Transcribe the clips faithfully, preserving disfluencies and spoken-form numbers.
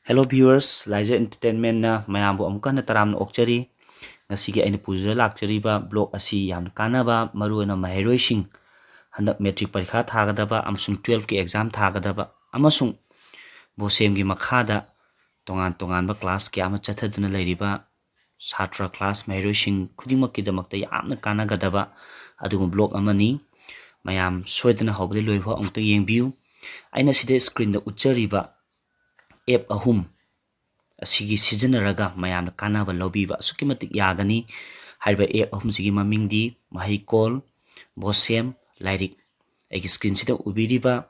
Hello viewers, Laija Entertainmentꯅ ꯃꯌꯥꯝꯕꯨ ꯑꯃꯨꯛꯀ ꯍꯟꯅ ꯇꯔꯥꯝꯅ ꯑꯣꯛꯆꯔꯤ꯫ ꯉꯁꯤꯒꯤ ꯑꯩꯅ ꯄꯨꯖꯔ ꯂꯥꯛꯆꯔꯤꯕ vlog ꯑꯁꯤ ꯌꯥꯝꯅ ꯀꯥꯟꯅꯕ, ꯃꯔꯨꯑꯣꯏꯅ ꯃꯍꯩꯔꯣꯏꯁꯤꯡ, ꯍꯟꯗꯛ ꯃꯦꯇ꯭ꯔꯤꯛ ꯄꯔꯤꯈꯥ ꯊꯥꯒꯗꯕ ꯑꯃꯁꯨꯡ ꯇꯨꯋꯦꯜꯐꯀꯤ ꯑꯦꯛꯖꯥꯝ ꯊꯥꯒꯗꯕ ꯑꯃꯁꯨꯡ ꯕꯣꯁꯦꯝꯒꯤ ꯃꯈꯥꯗ ꯇꯣꯉꯥꯟ ꯇꯣꯉꯥꯟꯕ ꯀ꯭ꯂꯥꯁ ꯀꯌꯥ ꯑꯃ ꯆꯠꯊꯗꯨꯅ ꯂꯩꯔꯤꯕ ꯁꯥꯇ꯭ꯔ ꯀ꯭ꯂꯥꯁ ꯃꯍꯩꯔꯣꯏꯁꯤꯡ ꯈꯨꯗꯤꯡꯃꯛꯀꯤꯗꯃꯛꯇ ꯌꯥꯝꯅ ꯀꯥꯟꯅꯒꯗꯕ ꯑꯗꯨꯒꯨꯝꯕ vlog ꯑꯃꯅꯤ꯫ ꯃꯌꯥꯝ ꯁꯣꯏꯗꯅ ꯍꯧꯕꯗꯒꯤ ꯂꯣꯏꯕ ꯐꯥꯎ ꯑꯃꯨꯛꯇ ꯌꯦꯡꯕꯤꯌꯨ꯫ ꯑꯩꯅ ꯁꯤꯗ screenꯗ ꯎꯠꯆꯔꯤꯕ app ꯑꯍꯨꯝ ꯑꯁꯤꯒꯤ ꯁꯤꯖꯤꯟꯅꯔꯒ ꯃꯌꯥꯝꯅ ꯀꯥꯟꯅꯕ ꯂꯧꯕꯤꯕ ꯑꯁꯨꯛꯀꯤ ꯃꯇꯤꯛ ꯌꯥꯒꯅꯤ꯫ ꯍꯥꯏꯔꯤꯕ app ꯑꯍꯨꯝꯁꯤꯒꯤ ꯃꯃꯤꯡꯗꯤ ꯃꯍꯩꯀꯣꯜ, ꯕꯣꯁꯦꯝ, ꯂꯥꯏꯔꯤꯛ꯫ ꯑꯩꯒꯤ screenꯁꯤꯗ ꯎꯕꯤꯔꯤꯕ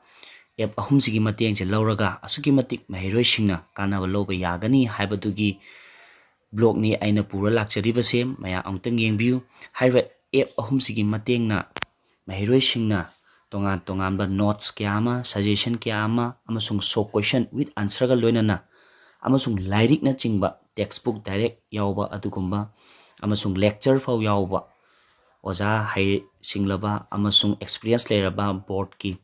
app ꯑꯍꯨꯝꯁꯤꯒꯤ ꯃꯇꯦꯡꯁꯦ ꯂꯧꯔꯒ ꯑꯁꯨꯛꯀꯤ ꯃꯇꯤꯛ ꯃꯍꯩꯔꯣꯏꯁꯤꯡꯅ ꯀꯥꯟꯅꯕ ꯂꯧꯕ ꯌꯥꯒꯅꯤ ꯍꯥꯏꯕꯗꯨꯒꯤ vlogꯅꯤ ꯑꯩꯅ ꯄꯨꯔ ꯂꯥꯛꯆꯔꯤꯕꯁꯦ꯫ ꯃꯌꯥꯝ ꯑꯃꯨꯛꯇꯪ ꯌꯦꯡꯕꯤꯌꯨ꯫ ꯍꯥꯏꯔꯤꯕ app ꯑꯍꯨꯝꯁꯤꯒꯤ ꯃꯇꯦꯡꯅ ꯃꯍꯩꯔꯣꯏꯁꯤꯡꯅ ꯇꯣꯉꯥꯟ ꯇꯣꯉꯥꯟꯕ notes ꯀꯌꯥ ꯑꯃ, suggestion ꯀꯌꯥ ꯑꯃ ꯑꯃꯁꯨꯡ short question with answerꯒ ꯂꯣꯏꯅꯅ ꯑꯃꯁꯨꯡ ꯂꯥꯏꯔꯤꯛꯅꯆꯤꯡꯕ textbook direct ꯌꯥꯎꯕ ꯑꯗꯨꯒꯨꯝꯕ ꯑꯃꯁꯨꯡ lecture ꯐꯥꯎ ꯌꯥꯎꯕ ꯑꯣꯖꯥ ꯍꯩꯁꯤꯡꯂꯕ ꯑꯃꯁꯨꯡ experience ꯂꯩꯔꯕ boardꯀꯤ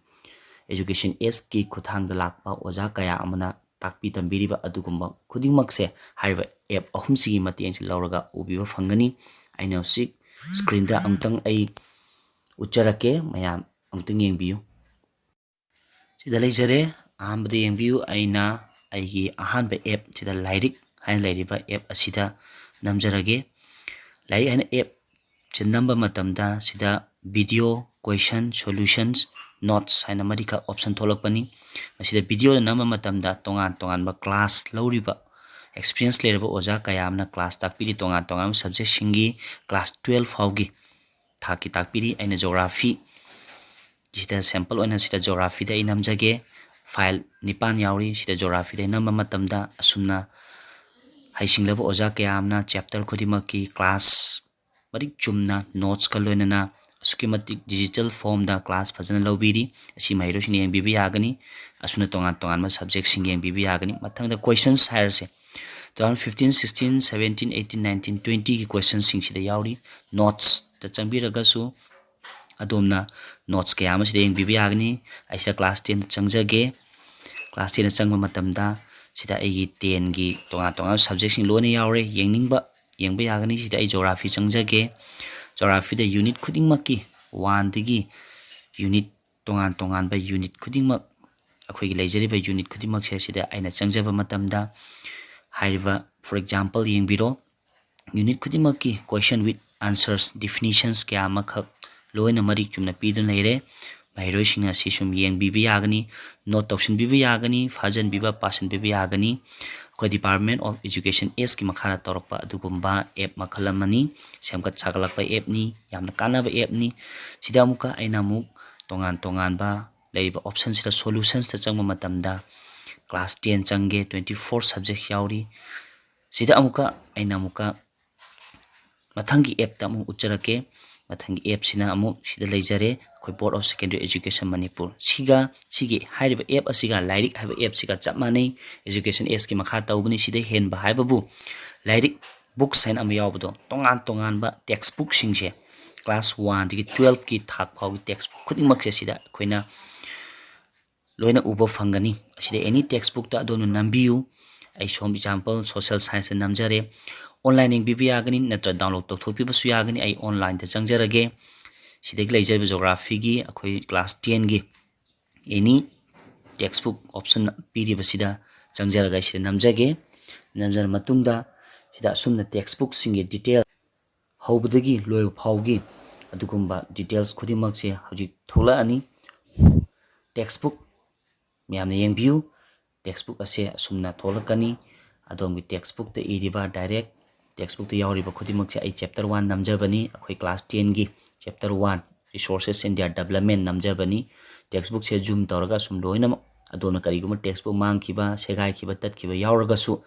education aidsꯀꯤ ꯈꯨꯠꯊꯥꯡꯗ ꯂꯥꯛꯄ ꯑꯣꯖꯥ ꯀꯌꯥ ꯑꯃꯅ ꯇꯥꯛꯄꯤ ꯇꯝꯕꯤꯔꯤꯕ ꯑꯗꯨꯒꯨꯝꯕ ꯈꯨꯗꯤꯡꯃꯛꯁꯦ ꯍꯥꯏꯔꯤꯕ app ꯑꯍꯨꯝꯁꯤꯒꯤ ꯃꯇꯦꯡꯁꯦ ꯂꯧꯔꯒ ꯎꯕꯤꯕ ꯐꯪꯒꯅꯤ꯫ ꯑꯩꯅ ꯍꯧꯖꯤꯛ screenꯗ ꯑꯃꯨꯛꯇꯪ ꯑꯩ ꯎꯠꯆꯔꯛꯀꯦ, ꯃꯌꯥꯝ ꯑꯃꯨꯛꯇꯪ ꯌꯦꯡꯕꯤꯌꯨ꯫ ꯁꯤꯗ ꯂꯩꯖꯔꯦ꯫ ꯑꯍꯥꯟꯕꯗ ꯌꯦꯡꯕꯤꯌꯨ, ꯑꯩꯅ ꯑꯩꯒꯤ ꯑꯍꯥꯟꯕ app ꯁꯤꯗ ꯂꯥꯏꯔꯤꯛ ꯍꯥꯏꯅ ꯂꯩꯔꯤꯕ app ꯑꯁꯤꯗ ꯅꯝꯖꯔꯒꯦ꯫ ꯂꯥꯏꯔꯤꯛ ꯍꯥꯏꯅ app ꯁꯤ ꯅꯝꯕ ꯃꯇꯝꯗ ꯁꯤꯗ video, question, solutions, notes ꯍꯥꯏꯅ ꯃꯔꯤꯈꯛ option ꯊꯣꯛꯂꯛꯄꯅꯤ꯫ ꯃꯁꯤꯗ videoꯗ ꯅꯝꯕ ꯃꯇꯝꯗ ꯇꯣꯉꯥꯟ ꯇꯣꯉꯥꯟꯕ class ꯂꯧꯔꯤꯕ experience ꯂꯩꯔꯕ ꯑꯣꯖꯥ ꯀꯌꯥ ꯑꯃꯅ class ꯇꯥꯛꯄꯤꯔꯤ꯫ ꯇꯣꯉꯥꯟ ꯇꯣꯉꯥꯟꯕ subjectꯁꯤꯡꯒꯤ class twelve ꯐꯥꯎꯒꯤ ꯊꯥꯛꯀꯤ ꯇꯥꯛꯄꯤꯔꯤ꯫ ꯑꯩꯅ geography ꯁꯤꯗ sample ꯑꯣꯏꯅ ꯁꯤꯗ geographyꯗ ꯑꯩ ꯅꯝꯖꯒꯦ꯫ File ꯅꯤꯄꯥꯟ ꯌꯥꯎꯔꯤ꯫ ꯁꯤꯗ geographyꯗ ꯑꯩ ꯅꯝꯕ ꯃꯇꯝꯗ ꯑꯁꯨꯝꯅ ꯍꯩꯁꯤꯡꯂꯕ ꯑꯣꯖꯥ ꯀꯌꯥ ꯑꯃꯅ chapter ꯈꯨꯗꯤꯡꯃꯛꯀꯤ class ꯃꯔꯤꯛ ꯆꯨꯝꯅ notesꯀ ꯂꯣꯏꯅꯅ ꯑꯁꯨꯛꯀꯤ ꯃꯇꯤꯛ digital formꯗ class ꯐꯖꯅ ꯂꯧꯕꯤꯔꯤ꯫ ꯑꯁꯤ ꯃꯍꯩꯔꯣꯏꯁꯤꯡꯅ ꯌꯦꯡꯕꯤꯕ ꯌꯥꯒꯅꯤ꯫ ꯑꯁꯨꯝꯅ ꯇꯣꯉꯥꯟ ꯇꯣꯉꯥꯟꯕ subjectꯁꯤꯡ ꯌꯦꯡꯕꯤꯕ ꯌꯥꯒꯅꯤ꯫ ꯃꯊꯪꯗ questions ꯍꯥꯏꯔꯁꯦ꯫ Two thousand fifteen, sixteen, seventeen, eighteen, nineteen, twentyꯒꯤ questionꯁꯤꯡꯁꯤꯗ ꯌꯥꯎꯔꯤ꯫ Notesꯇ ꯆꯪꯕꯤꯔꯒꯁꯨ ꯑꯗꯣꯝꯅ notes ꯀꯌꯥ ꯑꯃ ꯁꯤꯗ ꯌꯦꯡꯕꯤꯕ ꯌꯥꯒꯅꯤ꯫ ꯑꯩ ꯁꯤꯗ class tenꯗ ꯆꯪꯖꯒꯦ꯫ Class tenꯗ ꯆꯪꯕ ꯃꯇꯝꯗ ꯁꯤꯗ ꯑꯩꯒꯤ ꯇꯦꯟꯒꯤ ꯇꯣꯉꯥꯟ ꯇꯣꯉꯥꯟꯕ ꯁꯕꯖꯦꯛꯁꯤꯡ ꯂꯣꯏꯅ ꯌꯥꯎꯔꯦ꯫ ꯌꯦꯡꯅꯤꯡꯕ ꯌꯦꯡꯕ ꯌꯥꯒꯅꯤ꯫ ꯁꯤꯗ ꯑꯩ ꯖꯣꯒ꯭ꯔꯥꯐꯤ ꯆꯪꯖꯒꯦ꯫ ꯖꯣꯒ꯭ꯔꯥꯐꯤꯗ ꯌꯨꯅꯤꯠ ꯈꯨꯗꯤꯡꯃꯛꯀꯤ ꯋꯥꯟꯗꯒꯤ ꯌꯨꯅꯤꯠ ꯇꯣꯉꯥꯟ ꯇꯣꯉꯥꯟꯕ ꯌꯨꯅꯤꯠ ꯈꯨꯗꯤꯡꯃꯛ, ꯑꯩꯈꯣꯏꯒꯤ ꯂꯩꯖꯔꯤꯕ ꯌꯨꯅꯤꯠ ꯈꯨꯗꯤꯡꯃꯛꯁꯦ ꯁꯤꯗ ꯑꯩꯅ ꯆꯪꯖꯕ ꯃꯇꯝꯗ ꯍꯥꯏꯔꯤꯕ, for example, ꯌꯦꯡꯕꯤꯔꯣ, ꯌꯨꯅꯤꯠ ꯈꯨꯗꯤꯡꯃꯛꯀꯤ question with answers, definitions ꯀꯌꯥ ꯑꯃꯈꯛ ꯂꯣꯏꯅ ꯃꯔꯤꯛ ꯆꯨꯝꯅ ꯄꯤꯗꯨꯅ ꯂꯩꯔꯦ꯫ ꯃꯍꯩꯔꯣꯏꯁꯤꯡꯅ ꯁꯤ ꯁꯨꯝ ꯌꯦꯡꯕꯤꯕ ꯌꯥꯒꯅꯤ, ꯅꯣꯠ ꯇꯧꯁꯤꯟꯕꯤꯕ ꯌꯥꯒꯅꯤ, ꯐꯥꯖꯟꯕꯤꯕ, ꯄꯥꯁꯤꯟꯕꯤꯕ ꯌꯥꯒꯅꯤ꯫ ꯑꯩꯈꯣꯏ Department of Education Act ꯀꯤ ꯃꯈꯥꯗ ꯇꯧꯔꯛꯄ ꯑꯗꯨꯒꯨꯝꯕ ꯑꯦꯞ ꯃꯈꯜ ꯑꯃꯅꯤ, ꯁꯦꯝꯒꯠ ꯁꯥꯒꯠꯂꯛꯄ ꯑꯦꯞꯅꯤ, ꯌꯥꯝꯅ ꯀꯥꯟꯅꯕ ꯑꯦꯞꯅꯤ꯫ ꯁꯤꯗ ꯑꯃꯨꯛꯀ ꯑꯩꯅ ꯑꯃꯨꯛ ꯇꯣꯉꯥꯟ ꯇꯣꯉꯥꯟꯕ ꯂꯩꯔꯤꯕ ꯑꯣꯞꯁꯟꯁꯤꯗ ꯁꯣꯂꯨꯁꯟꯁꯇ ꯆꯪꯕ ꯃꯇꯝꯗ class ten ꯆꯪꯒꯦ, twenty four subject ꯌꯥꯎꯔꯤ꯫ ꯁꯤꯗ ꯑꯃꯨꯛꯀ ꯑꯩꯅ ꯑꯃꯨꯛꯀ ꯃꯊꯪꯒꯤ ꯑꯦꯞꯇ ꯑꯃꯨꯛ ꯎꯠꯆꯔꯛꯀꯦ꯫ ꯃꯊꯪꯒꯤ ꯑꯦꯞꯁꯤꯅ ꯑꯃꯨꯛ ꯁꯤꯗ ꯂꯩꯖꯔꯦ, ꯑꯩꯈꯣꯏ Board of Secondary Education Manipur꯫ ꯁꯤꯒ, ꯁꯤꯒꯤ ꯍꯥꯏꯔꯤꯕ ꯑꯦꯞ ꯑꯁꯤꯒ, ꯂꯥꯏꯔꯤꯛ ꯍꯥꯏꯕ ꯑꯦꯞꯁꯤꯒ ꯆꯞ ꯃꯥꯟꯅꯩ, Education Act ꯀꯤ ꯃꯈꯥ ꯇꯧꯕꯅꯤ꯫ ꯁꯤꯗ ꯍꯦꯟꯕ ꯍꯥꯏꯕꯕꯨ ꯂꯥꯏꯔꯤꯛ, books ꯍꯥꯏꯅ ꯑꯃ ꯌꯥꯎꯕꯗꯣ, ꯇꯣꯉꯥꯟ ꯇꯣꯉꯥꯟꯕ text book ꯁꯤꯡꯁꯦ, class one ꯗꯒꯤ twelve ꯀꯤ ꯊꯥꯛ ꯐꯥꯎꯒꯤ text book ꯈꯨꯗꯤꯡꯃꯛꯁꯦ ꯁꯤꯗ ꯑꯩꯈꯣꯏꯅ ꯂꯣꯏꯅ ꯎꯕ ꯐꯪꯒꯅꯤ꯫ ꯑꯁꯤꯗ any text book ꯇ ꯑꯗꯣꯝꯅ ꯅꯝꯕꯤꯌꯨ꯫ ꯑꯩ ꯁꯣꯝ example social science ꯇ ꯅꯝꯖꯔꯦ꯫ Online ꯌꯦꯡꯕꯤꯕ ꯌꯥꯒꯅꯤ, ꯅꯠꯇ꯭ꯔ download ꯇꯧꯊꯣꯛꯄꯤꯕꯁꯨ ꯌꯥꯒꯅꯤ꯫ ꯑꯩ online ꯗ ꯆꯪꯖꯔꯒꯦ꯫ ꯁꯤꯗꯒꯤ ꯂꯩꯖꯔꯤꯕ geography ꯒꯤ ꯑꯩꯈꯣꯏ class ten ꯒꯤ any text book option ꯄꯤꯔꯤꯕꯁꯤꯗ ꯆꯪꯖꯔꯒ ꯑꯩ ꯁꯤꯗ ꯅꯝꯖꯒꯦ꯫ ꯅꯝꯖꯔ ꯃꯇꯨꯡꯗ ꯁꯤꯗ ꯑꯁꯨꯝꯅ text book ꯁꯤꯡꯒꯤ detail ꯍꯧꯕꯗꯒꯤ ꯂꯣꯏꯕ ꯐꯥꯎꯒꯤ ꯑꯗꯨꯒꯨꯝꯕ details ꯈꯨꯗꯤꯡꯃꯛꯁꯦ ꯍꯧꯖꯤꯛ ꯊꯣꯛꯂꯛꯑꯅꯤ꯫ Text book ꯃꯌꯥꯝꯅ ꯌꯦꯡꯕꯤꯌꯨ꯫ Text book ꯑꯁꯦ ꯑꯁꯨꯝꯅ ꯊꯣꯛꯂꯛꯀꯅꯤ꯫ ꯑꯗꯣꯝꯒꯤ text book ꯇ ꯏꯔꯤꯕ, direct text book ꯇ ꯌꯥꯎꯔꯤꯕ ꯈꯨꯗꯤꯡꯃꯛꯁꯦ ꯑꯩ chapter one ꯅꯝꯖꯕꯅꯤ꯫ ꯑꯩꯈꯣꯏ class ten ꯒꯤ chapter one, Resources in their Development ꯅꯝꯖꯕꯅꯤ꯫ Text book say zoom ꯇꯧꯔꯒ ꯁꯨꯝ ꯂꯣꯏꯅꯃꯛ ꯑꯗꯣꯝꯅ ꯀꯔꯤꯒꯨꯝꯕ text book ꯃꯥꯡꯈꯤꯕ, ꯁꯦꯒꯥꯏꯈꯤꯕ, ꯇꯠꯈꯤꯕ ꯌꯥꯎꯔꯒꯁꯨ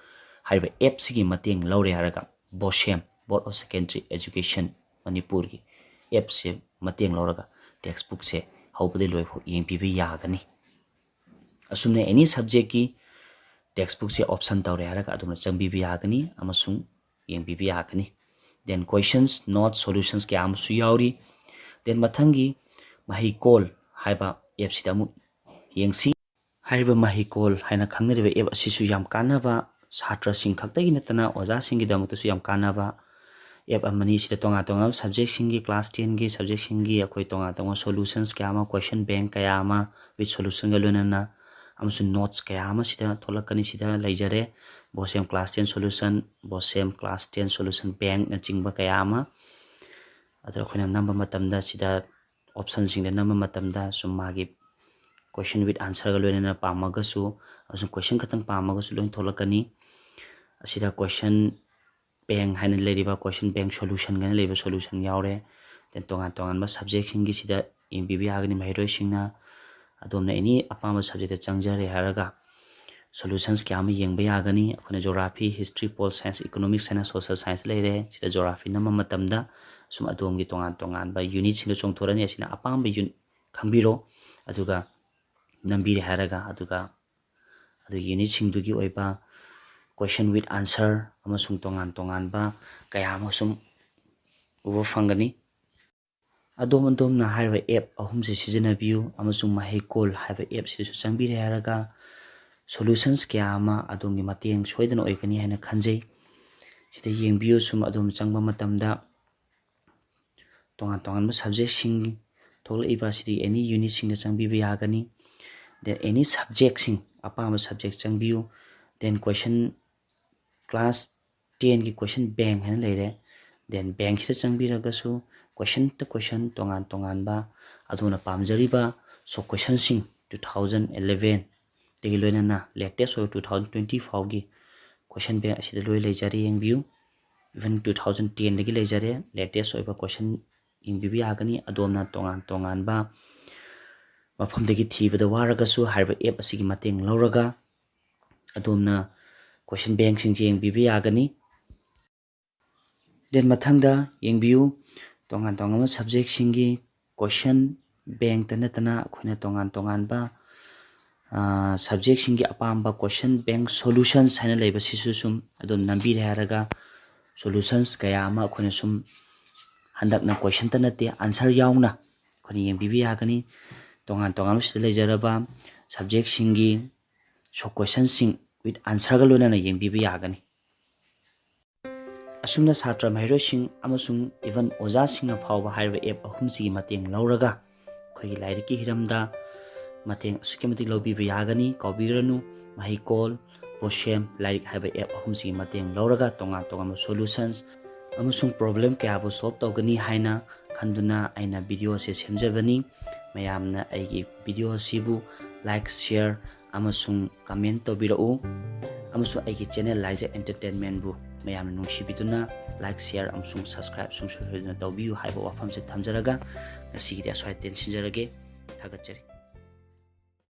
ꯍꯥꯏꯔꯤꯕ ꯑꯦꯞꯁꯤꯒꯤ ꯃꯇꯦꯡ ꯂꯧꯔꯦ ꯍꯥꯏꯔꯒ BOSEM, Board of Secondary Education ꯃꯅꯤꯄꯨꯔꯒꯤ ꯑꯦꯞꯁꯦ ꯃꯇꯦꯡ ꯂꯧꯔꯒ text book ꯁꯦ ꯍꯧꯕꯗꯒꯤ ꯂꯣꯏꯐꯥꯎ ꯌꯦꯡꯕꯤꯕ ꯌꯥꯒꯅꯤ꯫ ꯑꯁꯨꯝꯅ any subject ꯀꯤ text book ꯁꯦ option ꯇꯧꯔꯦ ꯍꯥꯏꯔꯒ ꯑꯗꯣꯝꯅ ꯆꯪꯕꯤꯕ ꯌꯥꯒꯅꯤ ꯑꯃꯁꯨꯡ ꯌꯦꯡꯕꯤꯕ ꯌꯥꯒꯅꯤ꯫ Then questions, note, solutions ꯀꯌꯥ ꯑꯃꯁꯨ ꯌꯥꯎꯔꯤ꯫ Then ꯃꯊꯪꯒꯤ ꯃꯍꯩꯀꯣꯜ ꯍꯥꯏꯕ ꯑꯦꯞꯁꯤꯗ ꯑꯃꯨꯛ ꯌꯦꯡꯁꯤ꯫ ꯍꯥꯏꯔꯤꯕ ꯃꯍꯩꯀꯣꯜ ꯍꯥꯏꯅ ꯈꯪꯅꯔꯤꯕ app ꯑꯁꯤꯁꯨ ꯌꯥꯝ ꯀꯥꯟꯅꯕ, ꯁꯥꯇ꯭ꯔꯁꯤꯡ ꯈꯛꯇꯒꯤ ꯅꯠꯇꯅ ꯑꯣꯖꯥꯁꯤꯡꯒꯤꯗꯃꯛꯇꯁꯨ ꯌꯥꯝ ꯀꯥꯟꯅꯕ app ꯑꯃꯅꯤ꯫ ꯁꯤꯗ ꯇꯣꯉꯥꯟ ꯇꯣꯉꯥꯟꯕ subjectꯁꯤꯡꯒꯤ, class tenꯒꯤ subjectꯁꯤꯡꯒꯤ ꯑꯩꯈꯣꯏ ꯇꯣꯉꯥꯟ ꯇꯣꯉꯥꯟꯕ solutions ꯀꯌꯥ ꯑꯃ, question bank ꯀꯌꯥ ꯑꯃ with solutionꯒ ꯂꯣꯏꯅꯅ ꯑꯃꯁꯨꯡ notes ꯀꯌꯥ ꯑꯃ ꯁꯤꯗ ꯊꯣꯛꯂꯛꯀꯅꯤ꯫ ꯁꯤꯗ ꯂꯩꯖꯔꯦ BOSEM class ten solution, BOSEM class ten solution bankꯅꯆꯤꯡꯕ ꯀꯌꯥ ꯑꯃ꯫ ꯑꯗ ꯑꯩꯈꯣꯏꯅ ꯅꯝꯕ ꯃꯇꯝꯗ, ꯁꯤꯗ optionꯁꯤꯡꯗ ꯅꯝꯕ ꯃꯇꯝꯗ ꯁꯨꯝ ꯃꯥꯒꯤ question with answerꯒ ꯂꯣꯏꯅꯅ ꯄꯥꯝꯃꯒꯁꯨ ꯑꯃꯁꯨꯡ question ꯈꯛꯇꯪ ꯄꯥꯝꯃꯒꯁꯨ ꯂꯣꯏꯅ ꯊꯣꯛꯂꯛꯀꯅꯤ꯫ ꯑꯁꯤꯗ question bank ꯍꯥꯏꯅ ꯂꯩꯔꯤꯕ, question bank solution ꯍꯥꯏꯅ ꯂꯩꯔꯤꯕ solution ꯌꯥꯎꯔꯦ꯫ Then ꯇꯣꯉꯥꯟ ꯇꯣꯉꯥꯟꯕ subjectꯁꯤꯡꯒꯤ ꯁꯤꯗ ꯌꯦꯡꯕꯤꯕ ꯌꯥꯒꯅꯤ꯫ ꯃꯍꯩꯔꯣꯏꯁꯤꯡꯅ ꯑꯗꯣꯝꯅ any ꯑꯄꯥꯝꯕ subjectꯇ ꯆꯪꯖꯔꯦ ꯍꯥꯏꯔꯒ solutions ꯀꯌꯥ ꯑꯃ ꯌꯦꯡꯕ ꯌꯥꯒꯅꯤ꯫ ꯑꯩꯈꯣꯏꯅ geography, history, pol science, economics ꯍꯥꯏꯅ social science ꯂꯩꯔꯦ꯫ ꯁꯤꯗ geography ꯅꯝꯕ ꯃꯇꯝꯗ ꯁꯨꯝ ꯑꯗꯣꯝꯒꯤ ꯇꯣꯉꯥꯟ ꯇꯣꯉꯥꯟꯕ unitꯁꯤꯡꯗꯣ ꯆꯣꯡꯊꯣꯔꯛꯑꯅꯤ꯫ ꯑꯁꯤꯅ ꯑꯄꯥꯝꯕ unit ꯈꯪꯕꯤꯔꯣ, ꯑꯗꯨꯒ ꯅꯝꯕꯤꯔꯦ ꯍꯥꯏꯔꯒ, ꯑꯗꯨꯒ ꯑꯗꯨꯒꯤ unitꯁꯤꯡꯗꯨꯒꯤ ꯑꯣꯏꯕ question with answer ꯑꯃꯁꯨꯡ ꯇꯣꯉꯥꯟ ꯇꯣꯉꯥꯟꯕ ꯀꯌꯥ ꯑꯃ ꯁꯨꯝ ꯎꯕ ꯐꯪꯒꯅꯤ꯫ ꯑꯗꯣꯝ ꯑꯗꯣꯝꯅ ꯍꯥꯏꯔꯤꯕ app ꯑꯍꯨꯝꯁꯤ ꯁꯤꯖꯤꯟꯅꯕꯤꯌꯨ ꯑꯃꯁꯨꯡ ꯃꯍꯩꯀꯣꯜ ꯍꯥꯏꯕ appꯁꯤꯗꯁꯨ ꯆꯪꯕꯤꯔꯦ ꯍꯥꯏꯔꯒ solutions ꯀꯌꯥ ꯑꯃ ꯑꯗꯣꯝꯒꯤ ꯃꯇꯦꯡ ꯁꯣꯏꯗꯅ ꯑꯣꯏꯒꯅꯤ ꯍꯥꯏꯅ ꯈꯟꯖꯩ꯫ ꯁꯤꯗ ꯌꯦꯡꯕꯤꯌꯨ, ꯁꯨꯝ ꯑꯗꯣꯝ ꯆꯪꯕ ꯃꯇꯝꯗ ꯇꯣꯉꯥꯟ ꯇꯣꯉꯥꯟꯕ subjectꯁꯤꯡ ꯊꯣꯛꯂꯛꯏꯕ ꯑꯁꯤꯗꯤ any unitꯁꯤꯡꯗ ꯆꯪꯕꯤꯕ ꯌꯥꯒꯅꯤ꯫ Then any subjectꯁꯤꯡ, ꯑꯄꯥꯝꯕ subject ꯆꯪꯕꯤꯌꯨ꯫ Then question, class tenꯒꯤ question bank ꯍꯥꯏꯅ ꯂꯩꯔꯦ꯫ Then bankꯁꯤꯗ ꯆꯪꯕꯤꯔꯒꯁꯨ question to question ꯇꯣꯉꯥꯟ ꯇꯣꯉꯥꯟꯕ ꯑꯗꯣꯝꯅ ꯄꯥꯝꯖꯔꯤꯕ short questionꯁꯤꯡ two thousand elevenꯗꯒꯤ ꯂꯣꯏꯅꯅ latest ꯑꯣꯏꯕ two thousand twenty ꯐꯥꯎꯒꯤ question bank ꯑꯁꯤꯗ ꯂꯣꯏ ꯂꯩꯖꯔꯦ, ꯌꯦꯡꯕꯤꯌꯨ꯫ Even two thousand tenꯗꯒꯤ ꯂꯩꯖꯔꯦ, latest ꯑꯣꯏꯕ question ꯌꯦꯡꯕꯤꯕ ꯌꯥꯒꯅꯤ꯫ ꯑꯗꯣꯝꯅ ꯇꯣꯉꯥꯟ ꯇꯣꯉꯥꯟꯕ ꯃꯐꯝꯗꯒꯤ ꯊꯤꯕꯗ ꯋꯥꯔꯒꯁꯨ ꯍꯥꯏꯔꯤꯕ app ꯑꯁꯤꯒꯤ ꯃꯇꯦꯡ ꯂꯧꯔꯒ ꯑꯗꯣꯝꯅ question bankꯁꯤꯡꯁꯦ ꯌꯦꯡꯕꯤꯕ ꯌꯥꯒꯅꯤ꯫ Then ꯃꯊꯪꯗ ꯌꯦꯡꯕꯤꯌꯨ, ꯇꯣꯉꯥꯟ ꯇꯣꯉꯥꯟꯕ subjectꯁꯤꯡꯒꯤ question bankꯇ ꯅꯠꯇꯅ ꯑꯩꯈꯣꯏꯅ ꯇꯣꯉꯥꯟ ꯇꯣꯉꯥꯟꯕ, ꯑ, subjectꯁꯤꯡꯒꯤ ꯑꯄꯥꯝꯕ question bank solutions ꯍꯥꯏꯅ ꯂꯩꯕꯁꯤꯁꯨ ꯁꯨꯝ ꯑꯗꯨꯝ ꯅꯝꯕꯤꯔꯦ ꯍꯥꯏꯔꯒ solutions ꯀꯌꯥ ꯑꯃ ꯑꯩꯈꯣꯏꯅ ꯁꯨꯝ ꯍꯟꯗꯛꯅ questionꯇ ꯅꯠꯇꯦ, answer ꯌꯥꯎꯅ ꯑꯩꯈꯣꯏꯅ ꯌꯦꯡꯕꯤꯕ ꯌꯥꯒꯅꯤ꯫ ꯇꯣꯉꯥꯟ ꯇꯣꯉꯥꯟꯕ ꯁꯤꯗ ꯂꯩꯖꯔꯕ ꯁꯕꯖꯦꯛꯁꯤꯡꯒꯤ ꯁꯣꯔꯠ ꯀꯣꯏꯁꯟꯁꯤꯡ ꯋꯤꯠ ꯑꯟꯁꯔꯒ ꯂꯣꯏꯅꯅ ꯌꯦꯡꯕꯤꯕ ꯌꯥꯒꯅꯤ꯫ ꯑꯁꯨꯝꯅ ꯁꯥꯇ꯭ꯔ ꯃꯍꯩꯔꯣꯏꯁꯤꯡ ꯑꯃꯁꯨꯡ ꯏꯚꯟ ꯑꯣꯖꯥꯁꯤꯡꯅ ꯐꯥꯎꯕ ꯍꯥꯏꯔꯤꯕ ꯑꯦꯞ ꯑꯍꯨꯝꯁꯤꯒꯤ ꯃꯇꯦꯡ ꯂꯧꯔꯒ ꯑꯩꯈꯣꯏꯒꯤ ꯂꯥꯏꯔꯤꯛꯀꯤ ꯍꯤꯔꯝꯗ ꯃꯇꯦꯡ ꯑꯁꯨꯛꯀꯤ ꯃꯇꯤꯛ ꯂꯧꯕꯤꯕ ꯌꯥꯒꯅꯤ꯫ ꯀꯥꯎꯕꯤꯔꯅꯨ, ꯃꯍꯩꯀꯣꯜ, ꯕꯣꯁꯦꯝ, ꯂꯥꯏꯔꯤꯛ ꯍꯥꯏꯕ ꯑꯦꯞ ꯑꯍꯨꯝꯁꯤꯒꯤ ꯃꯇꯦꯡ ꯂꯧꯔꯒ ꯇꯣꯉꯥꯟ ꯇꯣꯉꯥꯟꯕ ꯁꯣꯂꯨꯁꯟꯁ ꯑꯃꯁꯨꯡ ꯄ꯭ꯔꯣꯕ꯭ꯂꯦꯝ ꯀꯌꯥꯕꯨ ꯁꯣꯜꯕ ꯇꯧꯒꯅꯤ ꯍꯥꯏꯅ ꯈꯟꯗꯨꯅ ꯑꯩꯅ ꯚꯤꯗꯤꯑꯣ ꯑꯁꯤ ꯁꯦꯝꯖꯕꯅꯤ꯫ ꯃꯌꯥꯝꯅ ꯑꯩꯒꯤ ꯚꯤꯗꯤꯑꯣ ꯑꯁꯤꯕꯨ ꯂꯥꯏꯛ, ꯁꯤꯌꯔ ꯑꯃꯁꯨꯡ ꯀꯃꯦꯟ ꯇꯧꯕꯤꯔꯛꯎ꯫ ꯑꯃꯁꯨꯡ ꯑꯩꯒꯤ ꯆꯦꯅꯦꯜ ꯂꯥꯏꯖ ꯑꯦꯟꯇꯔꯇꯦꯟꯃꯦꯟꯕꯨ ꯃꯌꯥꯝꯅ ꯅꯨꯡꯁꯤꯕꯤꯗꯨꯅ ꯂꯥꯏꯛ, ꯁꯤꯌꯔ ꯑꯃꯁꯨꯡ ꯁꯕꯁꯀ꯭ꯔꯥꯏꯕ ꯁꯨꯡꯁꯣꯏ ꯁꯣꯏꯗꯅ ꯇꯧꯕꯤꯌꯨ ꯍꯥꯏꯕ ꯋꯥꯐꯝꯁꯦ ꯊꯝꯖꯔꯒ ꯉꯁꯤꯒꯤꯗꯤ ꯑꯁ꯭ꯋꯥꯏꯗ ꯇꯦꯟꯁꯤꯟꯖꯔꯒꯦ꯫ ꯊꯥꯒꯠꯆꯔꯤ꯫